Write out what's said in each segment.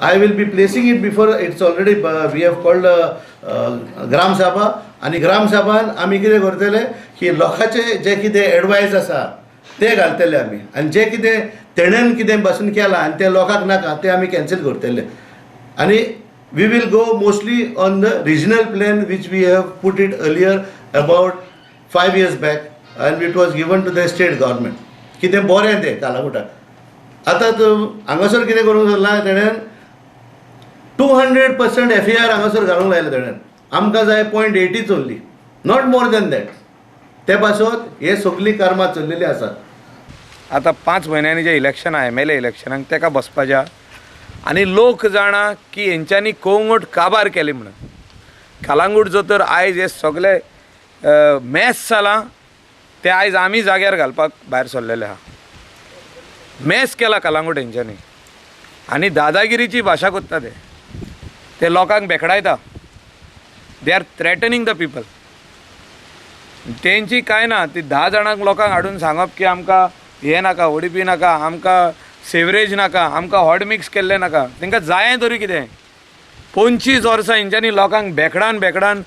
I will be placing it before. It's already, we have called Gram Sabha आनी ग्राम सभान आमी कितें करतले की लोकांचे जे कितें एडवायज आसा ते घालतले आमी आनी जे कितें तेणेन कितें बसून केलां आनी तें लोकांक नाका तें आमी कॅन्सल करतले आनी we will go mostly on the regional plan which we have put it earlier about 5 years back and it was given to the state government. कितें बरें तें कालांगुटाक. आतां तूं हांगासर कितें करूंक सोदलां तेणेन, 200% FAR हांगासर घालूंक लायलें तेणेन. आमकां जाय point एटीच only, not more than that. ते पासत हे सगळीं कर्मां चल्लेलीं आसात. आतां 5 म्हयन्यांनी जें इलेक्शन आहा, एमएलए इलेक्शनाक तेका बसपाचें आहा आनी लोक जाणा की हेंच्यांनी कळंगूट काबार केली म्हणून. कलांगूट जो तर आयज हे सगळे मॅस जालां, ते आयज आमी जाग्यार घालपाक भायर सरलेले आहा. मॅस केला कलांगूट हेंच्यांनी आनी दादागिरीची भाशा करता ते. ते लोकांक बेकडायता. They are threatening the people. तेंची कांय ना, ती 10 जाणांक लोकांक हाडून सांगप की आमकां हें नाका, ओडीपी नाका, आमकां सेवरेज नाका, आमकां हॉट मिक्स केल्लें नाका. तांकां जायें तरी कितें? 25 वर्सां हेंच्यांनी लोकांक बेकडान बेकडान,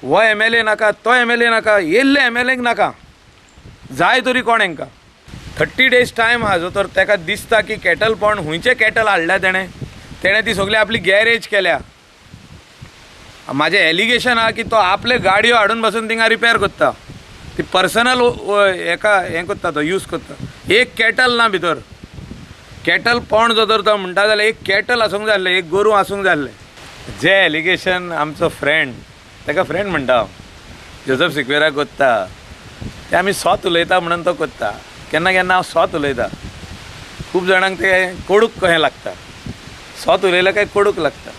हो एमएलए नाका, तो एमएलए नाका, येयल्ले एमएलएक नाका. जाय तरी कोण हेंकां? 30 डेज टायम आहा. जो तर ताका दिसता की कॅटल पॉन्ड खुंयचे कॅटल हाडल्या तेणें, तेणें ती सगळी आपली गॅरेज केल्या. म्हाजें एलिगेशन आहा की तो आपले गाडयो हाडून बसून थिंगा रिपेर करता. ती पर्सनल हेका हें करता, तो यूज करता. एक कॅटल ना भितर. कॅटल पॉन्ड जो तर तो म्हणटा जाल्यार एक कॅटल आसूंक जाय आसलें, एक गोरूं आसूंक जाय आसलें. जे एलिगेशन आमचो फ्रेंड, ताका फ्रेंड म्हणटा हांव, जोजफ सिक्वेरा करता, ते आमी सोत उलयता म्हणून तो करता. केन्ना केन्ना हांव सोत उलयता, खूब जाणांक ते कोडूक कशें लागता. सोत उलयलें काय कोडूक लागता.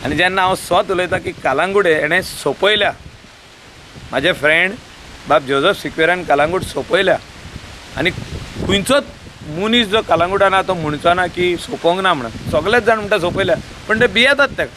आनी जेन्ना हांव सोत उलयता की कालांगूट हेणें सोंपयल्या, म्हाजे फ्रेंड बाब जोजफ सिक्वेरान कलांगूट सोंपयल्या आनी खंयचोच मनीस जो कलांगुटान आहा तो म्हणचो ना की सोंपोवंक ना म्हणून. सगळेच जाण म्हणटा सोंपयल्या, पूण ते भियेतात ताका.